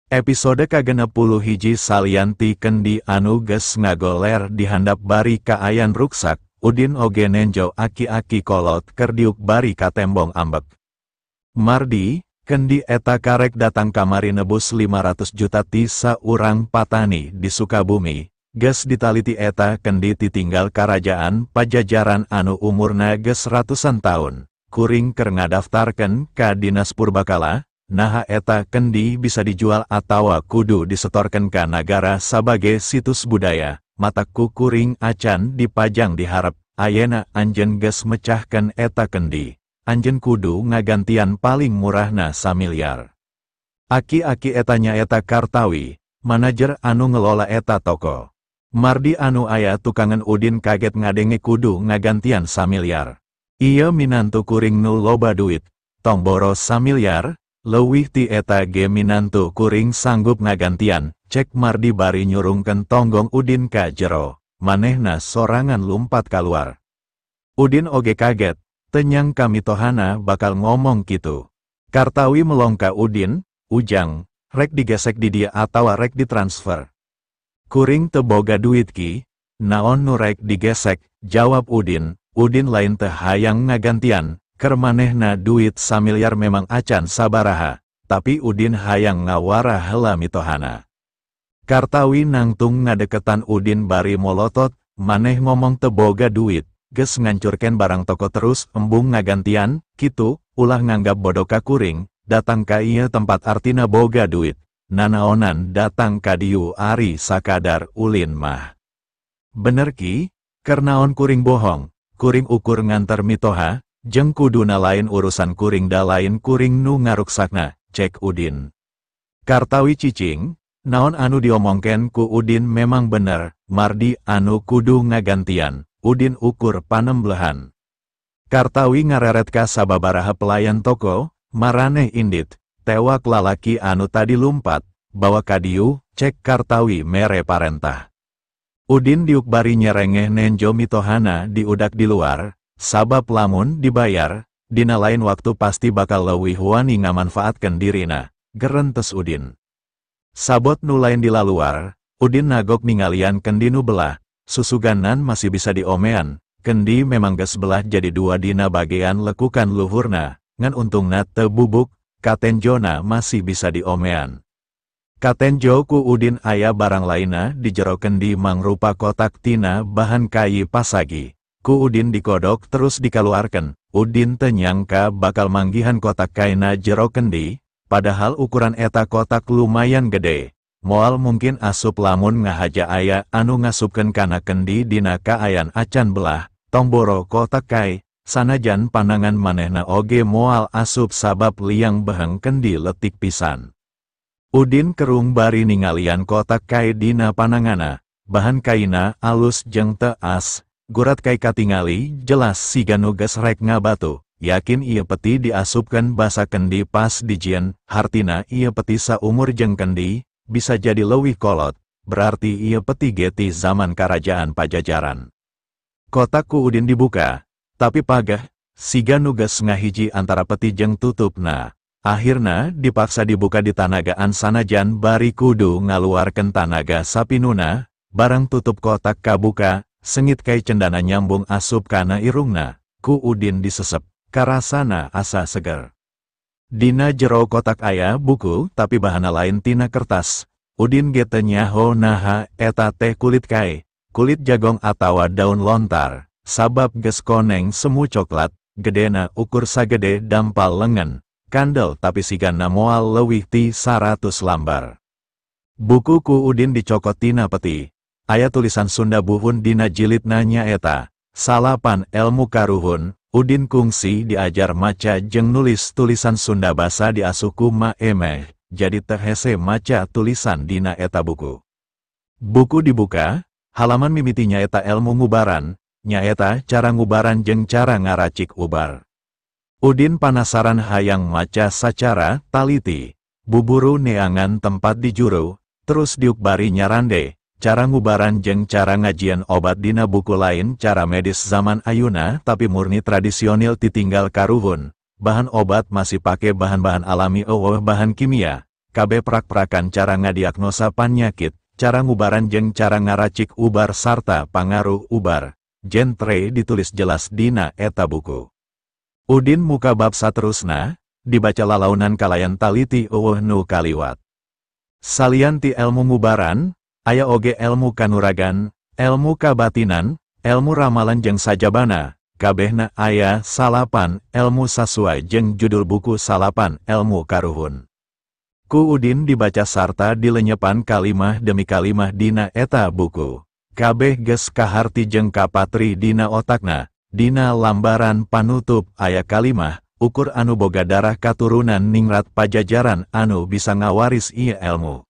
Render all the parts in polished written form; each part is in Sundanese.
Episode ka-61 salian ti kendi anu geus ngagoler dihandap bari kaayan ruksak, Udin oge nenjo aki-aki kolot keur diuk bari katembong ambek. Mardi, kendi eta karek datang kamari nebus 500 juta ti saurang patani di Sukabumi, geus ditaliti eta kendi titinggal karajaan Pajajaran anu umurna geus ratusan tahun, kuring keur ngadaftarkeun ka Dinas Purbakala. Naha eta kendi bisa dijual atawa kudu disetorkeun ka nagara sabage situs budaya, matak ku kuring acan dipajang diharep, ayeuna anjeun geus mecahkeun eta kendi, anjeun kudu ngagantian paling murahna samiliar. Aki-aki eta nyaeta Kartawi, manajer anu ngelola eta toko. Mardi anu aya tukangan Udin kaget ngadenge kudu ngagantian samiliar. Ieu minantu kuring nu loba duit, tong boro samiliar, leuwih ti eta ge minantu kuring sanggup ngagantian, cek Mardi bari nyurungkeun tonggong Udin ka jero, manehna sorangan lumpat kaluar. Udin oge kaget, teu nyangka mitohana bakal ngomong kitu. Kartawi melongka Udin, Ujang, rek digesek di dia atawa rek ditransfer. Kuring teu boga duit ki, naon nu rek digesek, jawab Udin, Udin lain teu hayang ngagantian. Keur manehna duit samiliar memang acan sabaraha, tapi Udin hayang ngawara heula mitohana. Kartawi nangtung ngadeketan Udin bari molotot, maneh ngomong teu boga duit, geus ngancurkeun barang toko terus embung ngagantian, kitu, ulah nganggap bodoh ka kuring, datang ka ieu tempat artina boga duit, nanaonan datang ka dieu ari sakadar ulin mah. Bener ki, keur naon kuring bohong, kuring ukur nganter mitoha, jeung kuduna lain urusan kuring da lain kuring nu ngaruksakna, cek Udin. Kartawi cicing, naon anu diomongken ku Udin memang bener, Mardi anu kudu ngagantian, Udin ukur panemblehan. Kartawi ngareret ka sababaraha pelayan toko, maraneh indit, tewak lalaki anu tadi lumpat, bawa ka dieu, cek Kartawi mere parentah. Udin diuk bari nyerengeh nenjo mitohana diudak di luar, sabab lamun dibayar, dina lain waktu pasti bakal leuwih wani ngamanfaatkeun dirina, gerentes Udin. Sabot nu lain di laluar, Udin nagok ningalian kendi nu belah, susuganan masih bisa diomean, kendi memang geus belah jadi dua dina bagian lekukan luhurna, ngan untungna teu bubuk, katenjona masih bisa diomean. Katenjo ku Udin aya barang lainna di jero kendi mangrupa kotak tina bahan kayu pasagi. Ku Udin dikodok terus dikaluarkeun, Udin teu nyangka bakal manggihan kotak kaina jero kendi, padahal ukuran eta kotak lumayan gede. Moal mungkin asup lamun ngahaja aya anu ngasupkeun kana kendi dina kaayan acan belah, tong boro kotak kai, sanajan panangan manehna oge moal asup sabab liang beheng kendi letik pisan. Udin kerung bari ningalian kotak kai dina panangana, bahan kaina alus jeung teu as. Gurat kai katingali jelas siga nu geus rek ngabatu, yakin ieu peti diasupkeun basa kendi pas dijieun, hartina ieu peti saumur jeung kendi, bisa jadi leuwih kolot, berarti ieu peti ge ti zaman karajaan Pajajaran. Kotak ku Udin dibuka, tapi pageh, siga nu geus ngahiji antara peti jeung tutupna. Akhirna dipaksa dibuka di tanagaan sanajan bari kudu ngaluarkeun tanaga sapinuna, barang tutup kotak kabuka, sengit kai cendana nyambung asup kana irungna, ku Udin disesep, karasana asa seger. Dina jero kotak aya buku tapi bahana lain tina kertas, Udin ge teu nyaho naha eta teh kulit kai, kulit jagong atawa daun lontar, sabab geus koneng semu coklat, gedena ukur sagede dampal lengan, kandel tapi sigana moal leuwih ti 100 lambar. Buku ku Udin dicokot tina peti. Aya tulisan Sunda buhun dina jilidna nyaeta, salapan elmu karuhun, Udin kungsi diajar maca jeung nulis tulisan Sunda basa diasuh ku ma emeh, jadi teu hese maca tulisan dina eta buku. Buku dibuka, halaman mimiti nyaeta elmu ngubaran, nyaeta cara ngubaran jeung cara ngaracik ubar. Udin panasaran hayang maca sacara taliti, buburu neangan tempat di juru, terus diuk bari nyarande. Cara ngubaran jeung cara ngajian obat dina buku lain cara medis zaman ayuna tapi murni tradisional titinggal karuhun, bahan obat masih pake bahan-bahan alami eueuh bahan kimia, kabeh prak-prakan cara ngadiagnosa panyakit, cara ngubaran jeung cara ngaracik ubar sarta pangaruh ubar, jentre ditulis jelas dina eta buku. Udin muka bab saterusna, dibaca lalaunan kalayan taliti eueuh nu kaliwat. Salian ti elmu ngubaran, aya oge elmu kanuragan, elmu kabatinan, elmu ramalan jeung sajabana, kabehna aya salapan elmu sasuai jeung judul buku salapan elmu karuhun. Ku Udin dibaca sarta dilenyepan kalimah demi kalimah dina eta buku. Kabeh geus kaharti jeung kapatri dina otakna, dina lambaran panutup aya kalimah, ukur anu boga darah katurunan ningrat pajajaran anu bisa ngawaris ieu elmu.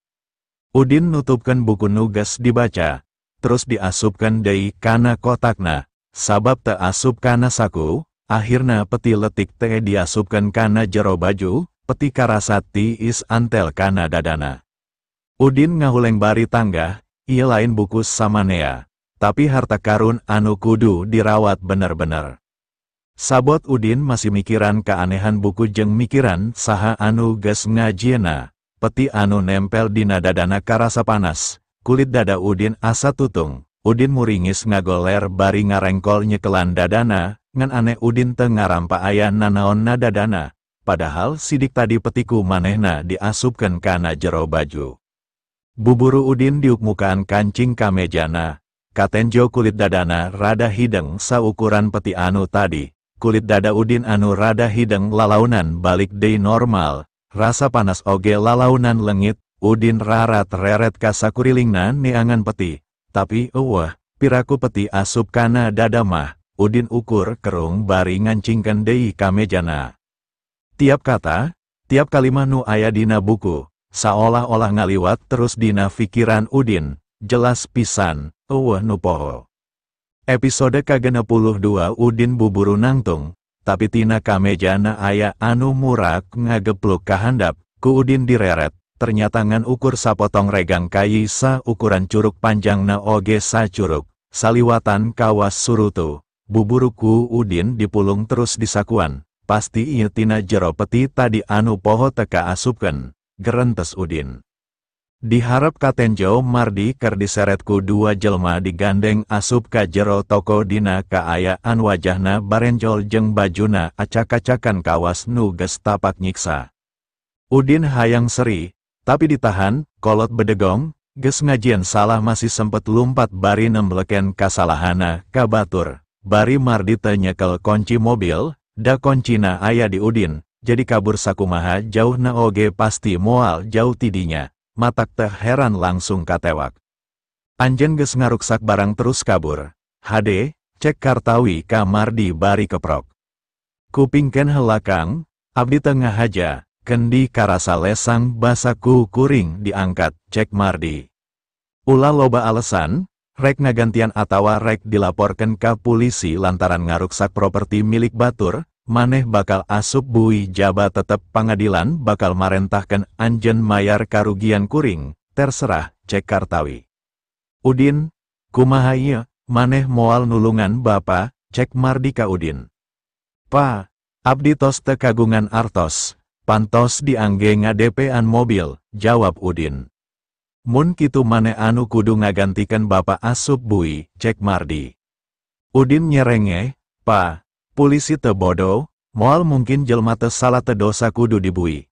Udin nutupkeun buku nu geus dibaca, terus diasupkeun deui kana kotakna, sabab teu asup kana saku, akhirna peti letik teh diasupkeun kana jero baju, peti karasa tiis antel kana dadana. Udin ngahuleng bari tanggah, ieu lain buku samanea, tapi harta karun anu kudu dirawat bener-bener. Sabot Udin masih mikiran keanehan buku jeung mikiran saha anu geus ngajieuna, peti anu nempel dina dadana karasa panas, kulit dada Udin asa tutung, Udin muringis ngagoler bari ngarengkol nyekelan dadana, ngan aneh Udin teu ngarampa aya nanaon na dadana. Padahal sidik tadi petiku manehna diasupkeun kana jero baju. Buburu Udin diukmukaan kancing kamejana, katenjo kulit dadana rada hideng saukuran peti anu tadi, kulit dada Udin anu rada hideng lalaunan balik deui normal, rasa panas oge lalaunan lengit, Udin rarat reret ka sakurilingna neangan peti, tapi eueuh, piraku peti asup kana dada mah, Udin ukur kerung bari ngancingkeun deui kamejana. Tiap kata, tiap kalimah nu aya dina buku, saolah-olah ngaliwat terus dina pikiran Udin, jelas pisan, eueuh nu poho. Episode ka-62 Udin buburu nangtung, tapi tina kamejana aya anu murak ngagepluk kahandap, ku Udin direret, ternyata ngan ukur sapotong regang kai sa ukuran curug panjangna oge sacurug, saliwatan kawas surutu, buburu ku Udin dipulung terus disakuan. Pasti ieu tina jero peti tadi anu poho teka asupkeun, gerentes Udin. Diharap katenjo Mardi keur diseret ku dua jelma digandeng asup ka jero toko dina kaayaan wajahna barenjol jeung bajuna acak-acakan kawas nu geus tapak nyiksa. Udin hayang seri, tapi ditahan, kolot bedegong, geus ngajieun salah masih sempet lumpat bari nembleken kasalahana ka batur, bari Mardi teu nyekel kunci mobil. Da koncina aya di Udin, jadi kabur sakumaha jauhna oge pasti moal jauh tidinya, matak teh heran langsung katewak. Anjen geus ngaruksak barang terus kabur, hade, cek Kartawi ka Mardi bari keprok. Kupingkeun heula Kang, abdi teu ngahaja, kendi karasa lesang basa ku kuring diangkat, cek Mardi. Ulah loba alasan, rek ngagantian atawa rek dilaporkan ka polisi lantaran ngaruksak properti milik batur, maneh bakal asup bui jaba tetep pangadilan bakal marentahkan anjen mayar karugian kuring, terserah, cek Kartawi. Udin, kumaha ieu, maneh moal nulungan bapa, cek Mardi ka Udin. Pa, abdi tos teu kagungan artos, pantos diangge ngadepean mobil, jawab Udin. Mun kitu maneh anu kudu ngagantikan bapa asup bui, cek Mardi. Udin nyerenge, pa, polisi teu bodoh, moal mungkin jelma teu salah teu dosa kudu dibui.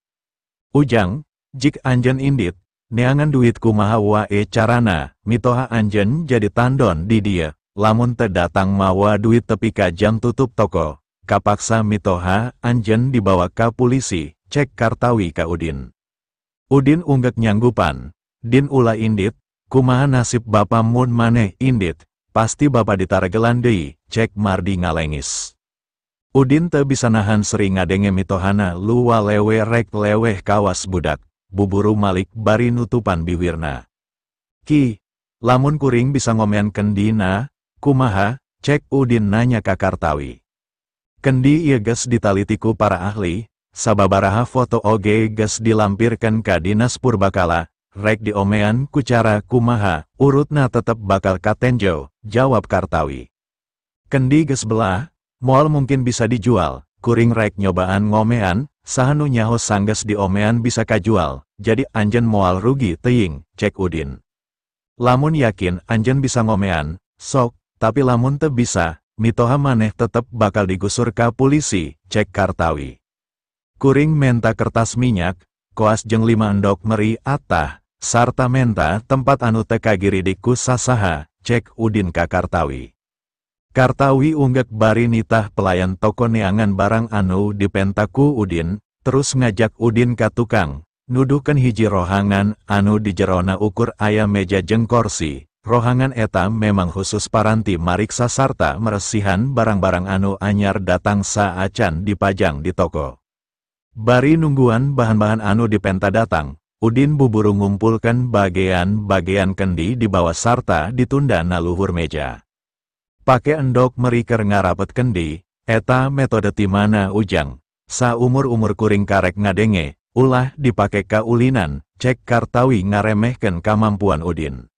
Ujang, jik anjen indit, neangan duit kumaha wae carana, mitoha anjen jadi tandon di dia, lamun teu datang mawa duit tepi ka jam tutup toko, kapaksa mitoha anjen dibawa ka polisi, cek Kartawi ka Udin. Udin unggek nyanggupan. Din ulah indit, kumaha nasib bapa mun maneh indit, pasti bapa ditaregelan deui, cek Mardi ngalengis. Udin teu bisa nahan seri ngadenge mitohana luwa lewe rek leweh kawas budak, buburu malik bari nutupan biwirna. Ki, lamun kuring bisa ngomean kendina, kumaha, cek Udin nanya ka Kartawi. Kendi ieu geus ditalitiku para ahli, sababaraha foto oge geus dilampirkeun ka Dinas Purbakala, rek diomean ku cara kumaha, urutna tetep bakal katenjo, jawab Kartawi. Kendi geus belah, moal mungkin bisa dijual, kuring rek nyobaan ngomean, Saha nu nyaho sanggeus diomean bisa kajual, jadi anjeun moal rugi teuing, cek Udin. Lamun yakin anjeun bisa ngomean, sok, tapi lamun teu bisa, mitoha maneh tetep bakal digusur ka pulisi, cek Kartawi. Kuring menta kertas minyak, koas jeung 5 endok meri atah, sarta menta tempat anu teu kagiridik ku sasaha, cek Udin ka Kartawi. Kartawi unggek bari nitah pelayan toko neangan barang anu dipenta ku Udin, terus ngajak Udin ka tukang, nuduhkeun hiji rohangan anu di jerona ukur aya meja jeung korsi. Rohangan eta memang khusus paranti mariksa sarta meresihan barang-barang anu anyar datang saacan dipajang di toko. Bari nungguan bahan-bahan anu dipenta datang, Udin buburu ngumpulkan bagian-bagian kendi di bawah sarta ditunda na luhur meja. Pake endok meriker ngarapet kendi, eta metode timana Ujang, saumur-umur kuring karek ngadenge, ulah dipake kaulinan, cek Kartawi ngaremehkeun kamampuan Udin.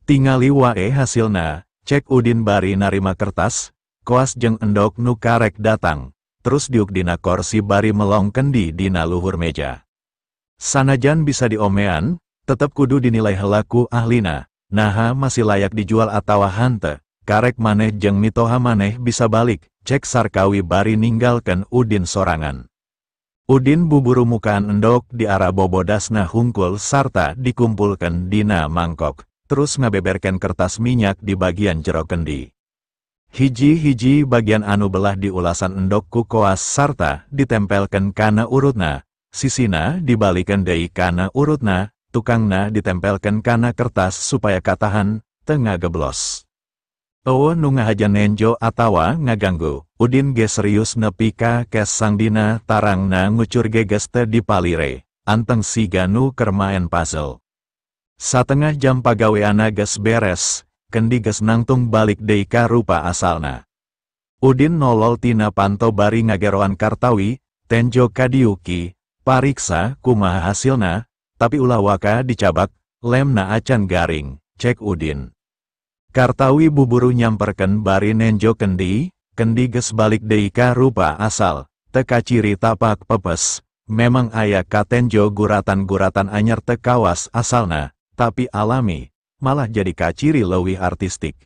Tingali wae hasilna, cek Udin bari narima kertas, koas jeung endok nu karek datang, terus diuk dina korsi bari melong kendi dina luhur meja. Sanajan bisa diomean, tetep kudu dinilai heula ku ahlina, naha masih layak dijual atawa henteu, karek maneh jeung mitoha maneh bisa balik, cek Sarkawi bari ninggalkeun Udin sorangan. Udin buburu mukaan endok di arah bobodasna hungkul sarta dikumpulkeun dina mangkok, terus ngabeberkeun kertas minyak di bagian jero kendi. Hiji-hiji bagian anu belah di ulasan endok ku koas sarta ditempelkeun kana urutna, sisina dibalikeun deui kana urutna, tukangna ditempelkeun kana kertas supaya katahan, teu ngageblos. Eueuh nu ngahaja nenjo atawa ngaganggu, Udin ge serius nepi ka kes sangdina tarangna ngucur geges teu dipalire, anteng siga nu keur maen puzzle. Satengah jam pagaweana geus beres, kendi geus nangtung balik deui ka rupa asalna. Udin nolol tina panto bari ngageroan Kartawi, tenjo kadiuki, pariksa kumaha hasilna, tapi ulah waka dicabak, lemna acan garing, cek Udin. Kartawi buburu nyamperkeun bari nenjo kendi, kendi geus balik deui ka rupa asal, teu kaciri tapak pepes, memang aya katenjo guratan-guratan anyar teu kawas asalna, tapi alami, malah jadi kaciri leuwih artistik.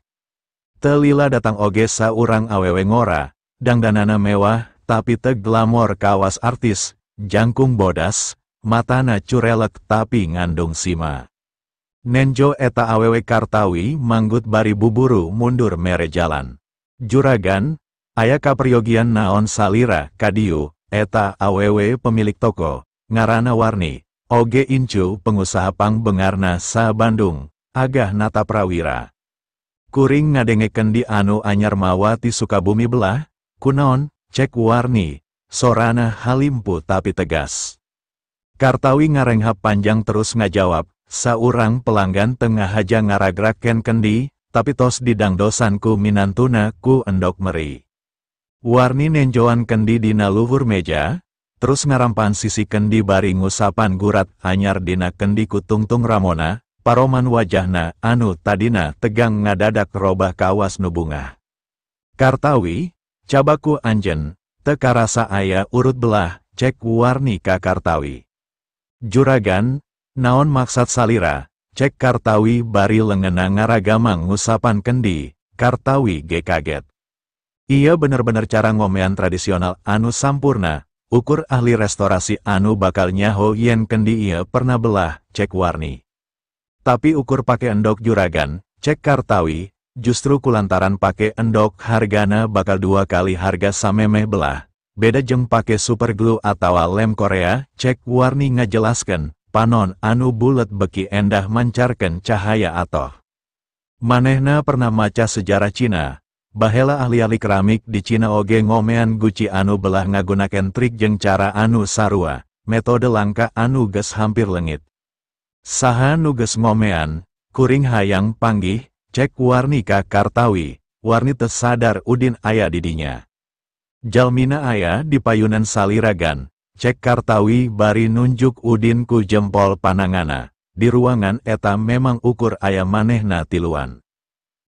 Teu lila datang oge saurang awewe ngora, dangdanana mewah, tapi teu glamor kawas artis, jangkung bodas, matana curelek tapi ngandung sima. Nenjo eta awewe Kartawi manggut bari buburu mundur mere jalan. Juragan, aya kaperyogian naon salira kadieu, eta awewe pemilik toko, ngarana Warni, oge incu pengusaha pangbengarna sa Bandung, Agah Nataprawira. Kuring ngadenge kendi anu anyar mawa ti Sukabumi belah, kunaon, cek Warni, sorana halimpu tapi tegas. Kartawi ngarenghap panjang terus ngajawab, saurang pelanggan tengah haja ngaragraken kendi, tapi tos didangdosan ku minantuna ku endok meri. Warni nenjoan kendi dina luhur meja, terus ngarampan sisi kendi bari ngusapan gurat anyar dina kendi ku tungtung ramona, paroman wajahna anu tadina tegang ngadadak robah kawas nu bungah. Kartawi, cabaku anjen, teu karasa aya urut belah, cek Warni ka Kartawi. Juragan, naon maksad salira, cek Kartawi bari lengena ngaragamang ngusapan kendi, Kartawi ge kaget. Iya bener-bener cara ngomean tradisional anu sampurna, ukur ahli restorasi anu bakal nyaho yen kendi ieu pernah belah, cek Warni. Tapi ukur pake endok juragan, cek Kartawi, justru kulantaran pake endok hargana bakal 2 kali harga samemeh belah, beda jeung pake super glue atawa lem Korea, cek Warni ngajelaskeun. Panon anu bulet beki endah mancarkeun cahaya atoh. Manehna pernah maca sejarah Cina, bahela ahli-ahli keramik di Cina oge ngomean guci anu belah ngagunakeun trik jeung cara anu sarua, metode langka anu geus hampir leungit. Saha nu geus ngomean, kuring hayang panggih, cek Warni ka Kartawi, Warni teu sadar Udin aya di dinya. Jalmina aya di payunan saliragan, cek Kartawi bari nunjuk Udin ku jempol panangana, di ruangan eta memang ukur aya manehna tiluan.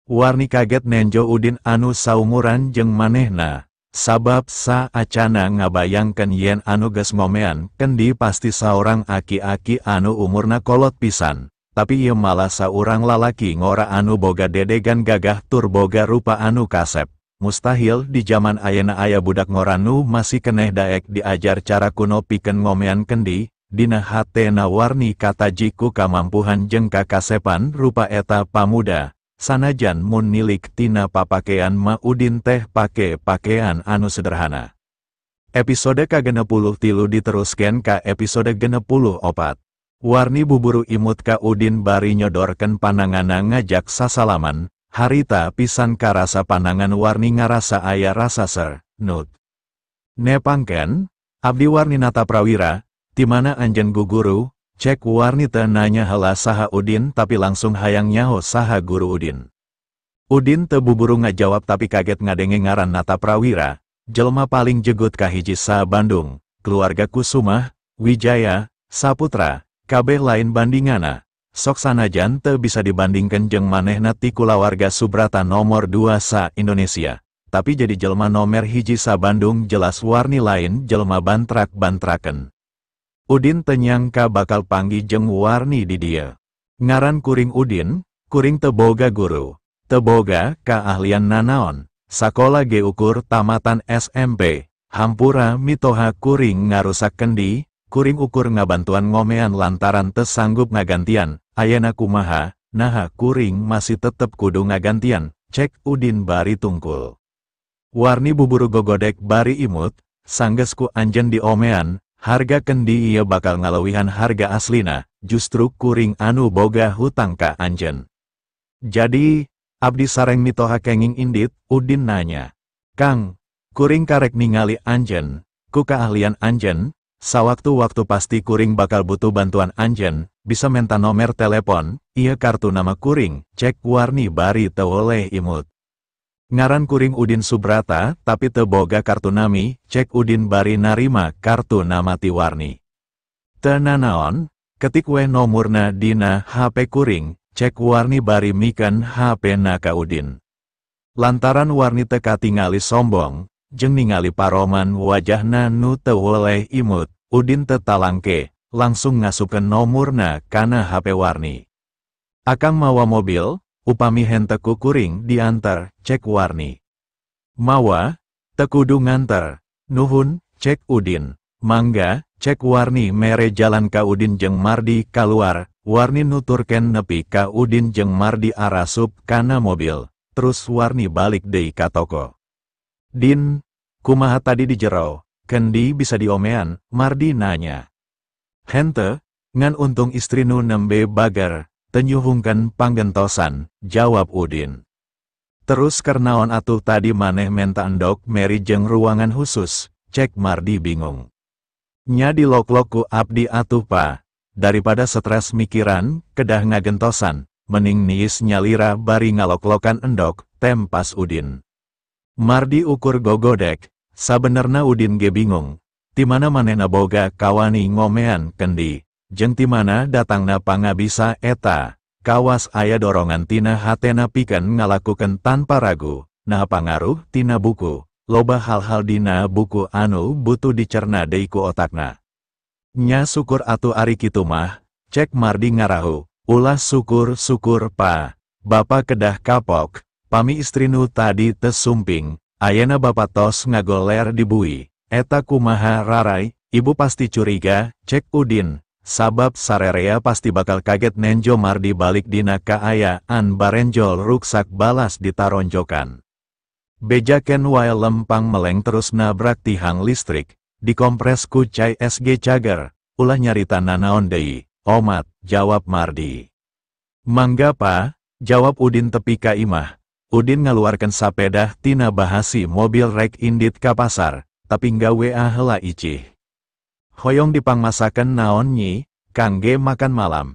Warni kaget nenjo Udin anu saumuran jeung manehna, Sabab saacana ngabayangkeun yen anu geus ngomean kendi pasti saurang aki-aki anu umurna kolot pisan, tapi ieu malah saurang lalaki ngora anu boga dedegan gagah tur boga rupa anu kasep. Mustahil di jaman ayeuna aya budak ngora nu masih keneh daek diajar cara kuno pikeun ngomean kendi. Dina hatena Warni kataji ku kamampuhan jeung kakasepan rupa eta pamuda, sanajan mun nilik tina papakean ma Udin teh pake pakean anu sederhana. Episode ka-63 diteruskeun ka episode 64. Warni buburu imut ka Udin bari nyodorkeun pananganna ngajak sasalaman, harita pisan karasa panangan Warni ngarasa aya rasa ser, nut. Nepangken, abdi Warni Nata Prawira, timana anjen guguru, cek Warni teu nanya heula saha Udin tapi langsung hayang nyaho saha guru Udin. Udin teu buburu ngajawab tapi kaget ngadenge ngaran Nata Prawira, jelma paling jegut kahiji sa Bandung, keluarga Kusumah, Wijaya, Saputra, kabeh lain bandingana. Sok sanajan teu bisa dibandingkeun jeung manehna ti kulawarga Subrata nomor 2 sa Indonesia. Tapi jadi jelma nomer hiji sa Bandung jelas Warni lain jelma bantrak-bantraken. Udin teu nyangka bakal panggih jeung Warni di dieu. Ngaran kuring Udin, kuring teu boga guru, teu boga kaahlian nanaon, sakola ge ukur tamatan SMP, hampura mitoha kuring ngarusak kendi, kuring ukur ngabantuan ngomean lantaran teu sanggup ngagantian, ayeuna kumaha, naha kuring masih tetep kudu ngagantian, cek Udin bari tungkul. Warni buburu gogodek bari imut, sanggeus ku anjeun diomean, harga kendi ieu bakal ngalewihan harga aslina, justru kuring anu boga hutang ka anjeun. Jadi, abdi sareng mitoha kenging indit, Udin nanya. Kang, kuring karek ningali anjeun, ku kaahlian anjeun, sawaktu-waktu pasti kuring bakal butuh bantuan anjeun, bisa menta nomer telepon, ieu kartu nama kuring, cek Warni bari teu oleh imut. Ngaran kuring Udin Subrata, tapi teu boga kartu nami, cek Udin bari narima kartu nama ti Warni. Teu nanaon, ketik weh nomurna dina HP kuring, cek Warni bari mikeun HP na ka Udin. Lantaran Warni teu katingali sombong, jeung ningali paroman wajahna nu teu weleh imut, Udin teu talangke, langsung ngasupkeun nomurna kana HP Warni. Akang mawa mobil, upami henteu ku kuring diantar, cek Warni. Mawa, teu kudu nganter, nuhun, cek Udin. Mangga, cek Warni mere jalan ka Udin jeung Mardi kaluar, Warni nuturkeun nepi ka Udin jeung Mardi arasup kana mobil, terus Warni balik deui ka toko. Din, kumaha tadi di jero, kendi bisa diomean, Mardi nanya. Henteu, ngan untung istri nu nembe bager, teu nyuhungkeun panggentosan, jawab Udin. Terus kernaon atuh tadi maneh menta endok meri jeung ruangan khusus, cek Mardi bingung. Nya dilok-lok ku abdi atuh pa, daripada stres mikiran, kedah ngagentosan, mending niis nyalira bari ngalok-lokan endok, tempas Udin. Mardi ukur gogodek, sabenerna Udin ge bingung, timana manehna boga kawani ngomean kendi, jeung timana datangna pangabisa eta, kawas aya dorongan tina hatena pikeun ngalakukeun tanpa ragu, nah pangaruh tina buku, loba hal-hal dina buku anu butuh dicerna deui ku otakna. Nya syukur atuh ari kitu mah, cek Mardi ngarahu, ulah syukur-syukur pa, bapa kedah kapok, pami istri nu tadi teu sumping, ayeuna bapa tos ngagoler di bui, eta kumaha rarai, ibu pasti curiga, cek Udin. Sabab sarerea pasti bakal kaget nenjo Mardi balik dina kaayaan barenjol ruksak balas ditaronjokan. Bejaken wae lempang meleng terus nabrak tihang listrik, dikompres ku cai SG cager, ulah nyarita nanaon deui, omat, jawab Mardi. Mangga pa, jawab Udin tepi ka imah. Udin ngaluarkeun sapedah tina bahasi mobil rek indit ka pasar, tapi nggawe heula icih. Hoyong dipangmasakeun naon nyi, kangge makan malam.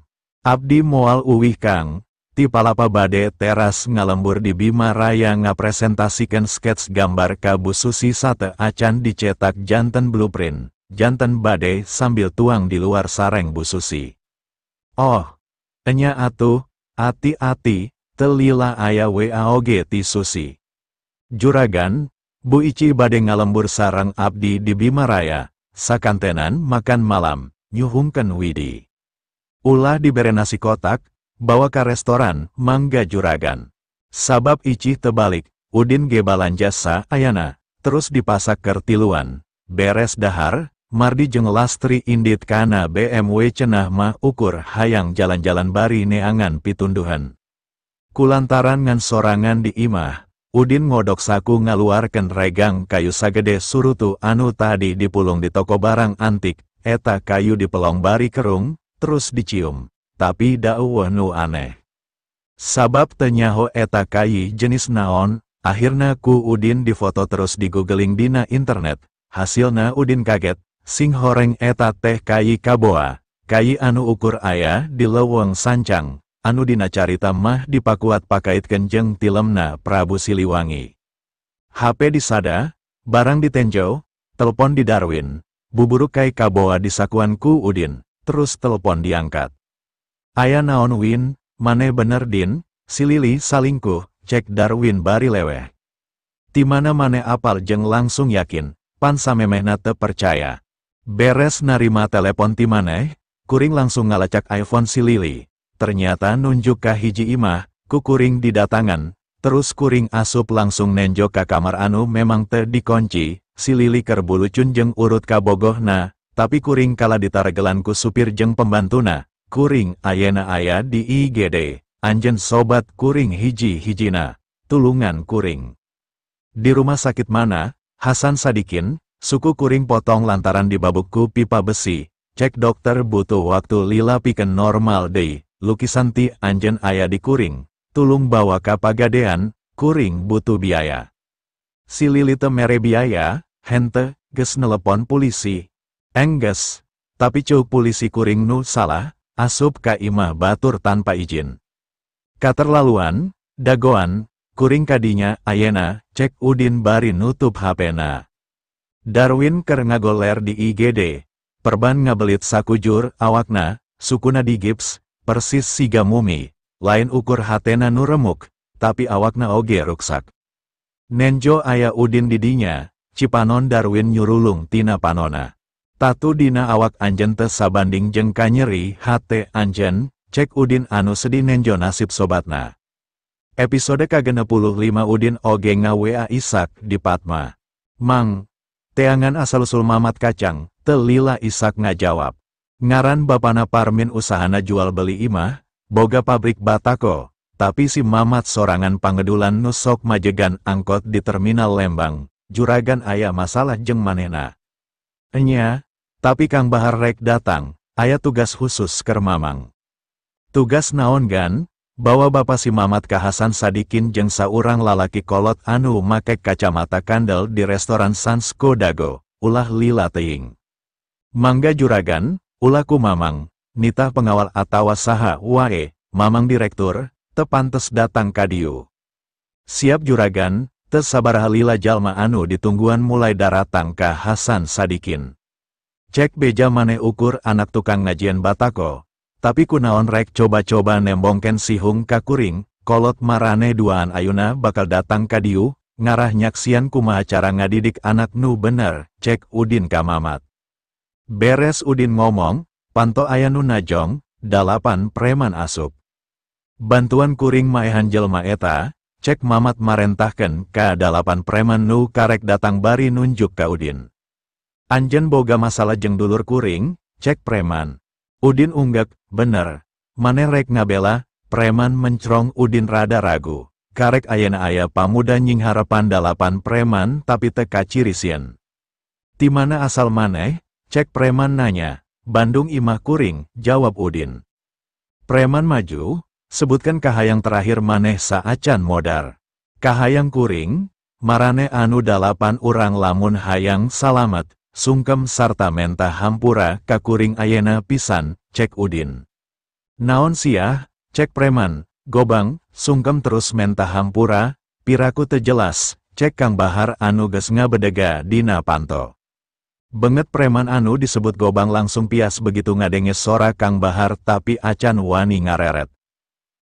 Abdi moal uwih kang, ti palapa bade teras ngalembur di Bima Raya ngapresentasikan skets gambar ka Bu Susi sate acan dicetak janten blueprint, janten bade sambil tuang di luar sareng Bu Susi. Oh, enya atuh, ati-ati, telila aya WAOG ti Susi. Juragan, Bu Ici bade ngalembur sareng abdi di Bima Raya, sakantenan makan malam, nyuhungkeun Widi. Ulah dibere nasi kotak, bawa ka restoran, mangga juragan. Sabab Icih tebalik, Udin ge balanja sa ayana, terus dipasak keur tiluan. Beres dahar, Mardi jeung Lastri indit kana BMW cenah mah ukur hayang jalan-jalan bari neangan pitunduhan. Kulantaran ngan sorangan di imah, Udin ngodok saku ngaluarkeun regang kayu sagede surutu anu tadi dipulung di toko barang antik, eta kayu dipelong bari kerung, terus dicium, tapi da eueuh nu aneh. Sabab teu nyaho eta kai jenis naon, akhirna ku Udin difoto terus digoogling dina internet, hasilna Udin kaget, sing horeng eta teh kai kaboa, kai anu ukur aya di leuweung sancang, anu dina carita mah dipakuat pakaitkeun jeung tilemna Prabu Siliwangi. HP disada, barang ditenjo, telepon di Darwin, buburu kai kaboa disakuan ku Udin, terus telepon diangkat. Aya naon Win, maneh bener Din, si Lili salingkuh, cek Darwin bari leweh. Timana maneh apal jeung langsung yakin, pan samemehna teu percaya. Beres narima telepon ti maneh, kuring langsung ngalacak iPhone si Lili. Ternyata nunjuk ka hiji imah, ku kuring didatangan, terus kuring asup langsung nenjo ka kamar anu memang teu dikunci, si Lili keur bulucun jeung urut kabogohna, tapi kuring kala ditaregelan ku supir jeung pembantuna, kuring ayena aya di IGD, anjeun sobat kuring hiji-hijina, tulungan kuring. Di rumah sakit mana, Hasan Sadikin, suku kuring potong lantaran dibabuk ku pipa besi, cek dokter butuh waktu lila pikeun normal deui. Lukisan ti anjeun aya di kuring, tulung bawa ka pagadean, kuring butuh biaya. Si Lili teu mere biaya, henteu, geus nelepon polisi. Enggeus, tapi ceuk polisi kuring nu salah, asup ka imah batur tanpa izin. Katerlaluan, dagoan, kuring kadinya ayena, cek Udin bari nutup HP-na. Darwin keur ngagoler di IGD, perban ngabelit sakujur awakna, sukuna digips, persis siga mumi, lain ukur hatena nu remuk, tapi awakna oge ruksak. Nenjo aya Udin didinya, cipanon Darwin nyurulung tina panona. Tatu dina awak anjen teu sabanding jeung kanyeri hate anjen, cek Udin anu sedih nenjo nasib sobatna. Episode ka-65 Udin oge nga-WA Isak di Patma. Mang, teangan asal-usul Mamat Kacang, teu lila Isak ngajawab. Ngaran bapana Parmin usahana jual beli imah, boga pabrik batako, tapi si Mamat sorangan pangedulan nu sok majegan angkot di terminal Lembang, juragan aya masalah jeung manehna. Enya, tapi Kang Bahar rek datang, aya tugas khusus keur Mamang. Tugas naon gan? Bawa bapa si Mamat ka Hasan Sadikin jeung saurang lalaki kolot anu make kacamata kandel di restoran Sansko Dago, ulah lila teuing. Mangga juragan, ulah ku Mamang, nitah pengawal atawa saha wae, Mamang direktur, teu pantes datang ka dieu. Siap juragan, teu sabaraha lila jalma anu ditungguan mulai daratang ka Hasan Sadikin. Cek beja maneh ukur anak tukang ngajieun batako, tapi kunaon rek coba-coba nembongken sihung ka kuring, kolot marane duaan ayuna bakal datang ka dieu, ngarah nyaksian kumaha cara ngadidik anak nu bener, cek Udin ka Mamat. Beres Udin ngomong, panto aya nu najong, 8 preman asup. Bantuan kuring maehan jelma eta, cek Mamat marentahkeun ka 8 preman nu karek datang bari nunjuk ka Udin. Anjen boga masalah jeung dulur kuring, cek preman. Udin unggek, bener, maneh rek ngabela, preman mencrong Udin rada ragu. Karek ayana aya pamuda nying harapan 8 preman tapi teu kaciri sieun. Ti mana asal maneh? Cek preman nanya, Bandung imah kuring, jawab Udin. Preman maju, sebutkan kahayang terakhir maneh saacan modar. Kahayang kuring, marane anu 8 urang lamun hayang salamet, sungkem sarta mentah hampura ka kuring ayena pisan, cek Udin. Naon siah, cek preman, gobang, sungkem terus mentah hampura, piraku teu jelas, cek Kang Bahar anu geus ngabedega dina panto. Benget preman anu disebut gobang langsung pias begitu ngadenge sora Kang Bahar tapi acan wani ngareret.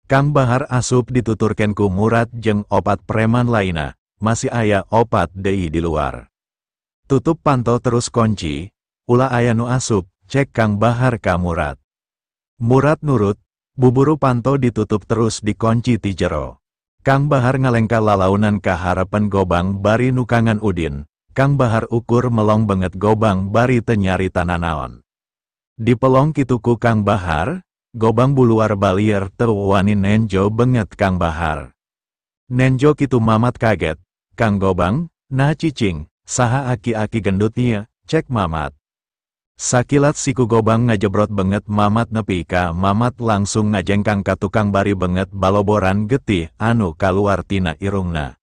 Kang Bahar asup dituturken ku Murad jeung 4 preman laina, masih aya opat deui di luar. Tutup panto terus kunci, ulah aya nu asup, cek Kang Bahar ka Murad. Murad nurut, buburu panto ditutup terus dikunci ti jero. Kang Bahar ngalengka lalaunan ka harapan Gobang bari nukangan Udin. Kang Bahar ukur melong banget Gobang bari teu nyarita nanaon. Dipelong kitu ku Kang Bahar, Gobang buluar balier teu wani nenjo banget Kang Bahar. Nenjo kitu Mamat kaget, Kang Gobang, nah cicing, saha aki-aki gendut ieu, cek Mamat. Sakilat siku Gobang ngajebrot banget Mamat nepi ka Mamat langsung ngajengkang ka tukang bari banget baloboran getih anu kaluar tina irungna.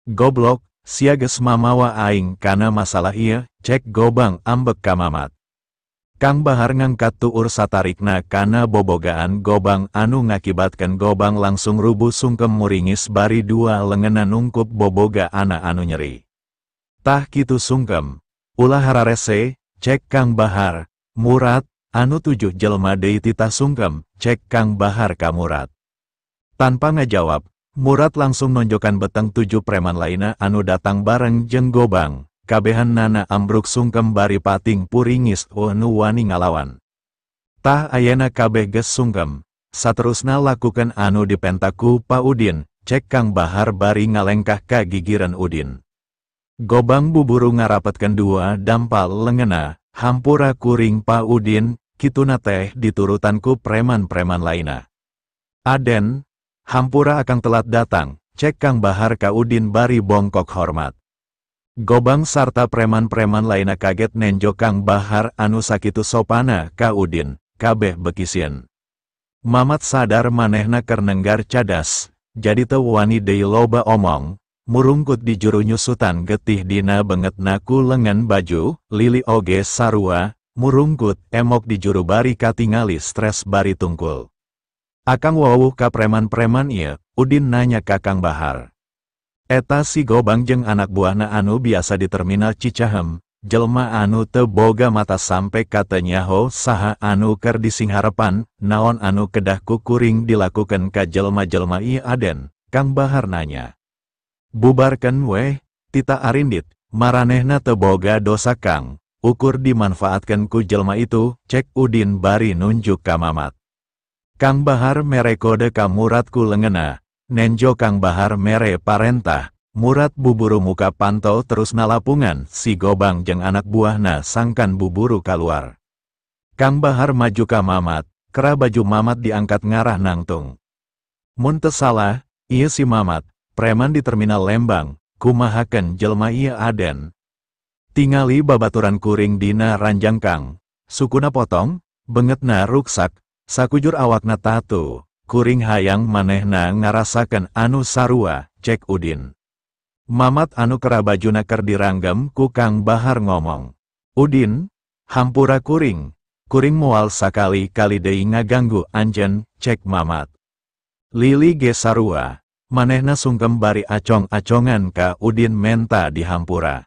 Goblok, sia geus mamawa aing kana masalah ieu, cek Gobang ambek ka Mamat. Kang Bahar ngangkat tuur satarikna kana bobogaan Gobang anu ngakibatkan Gobang langsung rubuh sungkem muringis bari dua lengena nungkup boboga ana anu nyeri. Tah kitu sungkem, ulah hararese, cek Kang Bahar, Murad, anu 7 jelma deui titah sungkem, cek Kang Bahar ka Murad. Tanpa ngajawab, Murad langsung nonjokan beteng 7 preman lainna anu datang bareng jeung Gobang, kabehan nana ambruk sungkem bari pating puringis nu wani ngalawan. Tah ayana kabeh geus sungkem, saterusna lakukan anu dipentaku Pa Udin, cek Kang Bahar bari ngalengkah ka gigiran Udin. Gobang buburu ngarapetkeun dua dampal lengena, hampura kuring Pa Udin, kituna teh diturutan ku preman-preman lainna. Aden, hampura akang telat datang, cek Kang Bahar ka Udin bari bongkok hormat. Gobang sarta preman-preman lainna kaget nenjo Kang Bahar anu sakitu sopana ka Udin, kabeh bekisieun. Mamat sadar manehna keur nenggar cadas, jadi teu wani deui loba omong, murungkut di juru nyusutan getih dina bengetna ku lengan baju, Lili oge sarua, murungkut emok di juru bari katingali stres bari tungkul. Akang wawuh ka preman-preman ieu, Udin nanya ka Kang Bahar. Eta si Gobang jeung anak buahna anu biasa di terminal Cicahem, jelma anu teu boga mata sampe ka teu nyaho saha anu keur disingharepan, naon anu kedah ku kuring dilakukeun ka jelma-jelma ieu Aden, Kang Bahar nanya. Bubarkeun weh, tita arindit, maranehna teu boga dosa Kang, ukur dimanfaatkeun ku jelma itu, cek Udin bari nunjuk ka Mamat. Kang Bahar mere kode ka Murad ku lengena, nenjo Kang Bahar mere parentah, Murad buburu muka pantau terus nalapungan, si Gobang jeung anak buahna sangkan buburu kaluar. Kang Bahar maju ka Mamat, kera baju Mamat diangkat ngarah nangtung. Mun teu salah, ieu si Mamat, preman di terminal Lembang, kumahakeun jelma ieu Aden. Tingali babaturan kuring dina ranjang Kang, sukuna potong, bengetna ruksak, sakujur awakna tatu, kuring hayang manehna ngarasakeun anu sarua, cek Udin. Mamat anu kera bajuna keur diranggem ku Kang Bahar ngomong. Udin, hampura kuring, kuring moal sakali-kali deui ngaganggu anjeun, cek Mamat. Lili ge sarua, manehna sungkem bari acong-acongan ka Udin menta dihampura.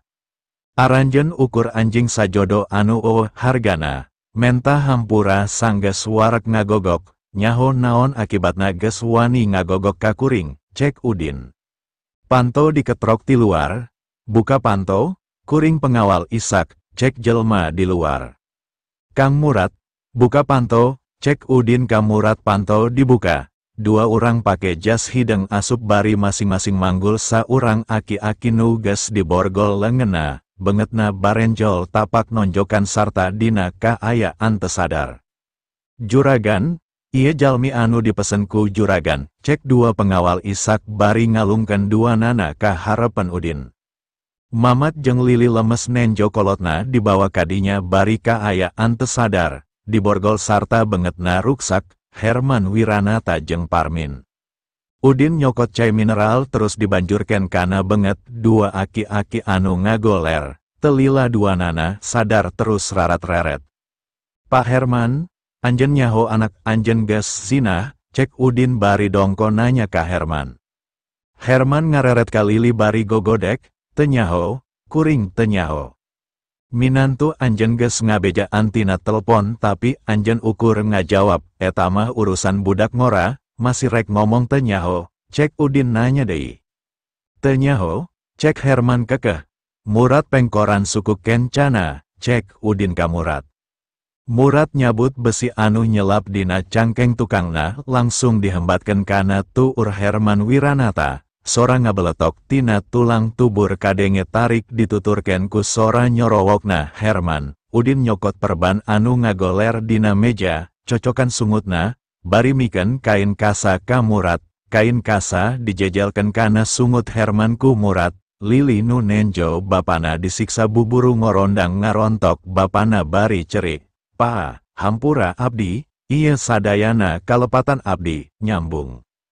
Aranjeun ukur anjing sajodo anu eueuh hargana, menta hampura sanggeus wareg ngagogok, nyaho naon akibatna geus wani ngagogok ka kuring, cek Udin. Panto diketrok ti luar, buka panto, kuring pengawal Isak, cek jelma di luar. Kang Murad, buka panto, cek Udin ka Murad panto dibuka. Dua orang pake jas hideng asup bari masing-masing manggul saurang aki-aki nu geus diborgol lengena, bengetna barenjol tapak nonjokan sarta dina kaayaan teu sadar. Juragan, ieu jalmi anu dipesen ku juragan, cek dua pengawal Isak bari ngalungkeun dua nana ka harepan Udin. Mamat jeung Lili lemes nenjo kolotna dibawa kadinya bari kaayaan teu sadar, diborgol sarta bengetna ruksak, Herman Wiranata jeung Parmin. Udin nyokot cai mineral terus dibanjurkan kana benget dua aki-aki anu ngagoler, telila dua nana sadar terus rarat-reret. Pak Herman, anjen nyaho anak anjen geus zina, cek Udin bari dongko nanya ka Herman. Herman ngareret ka Lili bari gogodek, teu nyaho, kuring teu nyaho. Minantu anjen geus ngabejaan tina telepon tapi anjen ukur ngajawab, eta mah urusan budak ngora, masih rek ngomong teu nyaho, cek Udin nanya deui. Teu nyaho, Cek Herman kekeh. Murad pengkoran suku Kencana, cek Udin ka Murad. Murad nyabut besi anu nyelap dina cangkeng tukangna langsung dihembatkeun kana tuur Herman Wiranata, sora ngabeletok tina tulang tubur kadenge tarik dituturkeun ku sora nyorowokna Herman. Udin nyokot perban anu ngagoler dina meja, cocokan sungutna, bari mikeun kain kasa ka Murad, kain kasa dijejelkeun kana sungut Herman ku Murad. Lili nu nenjo bapana disiksa buburu ngorondang ngarontok bapana bari cerik. Pa, hampura abdi, ieu sadayana kalepatan abdi, nyambung.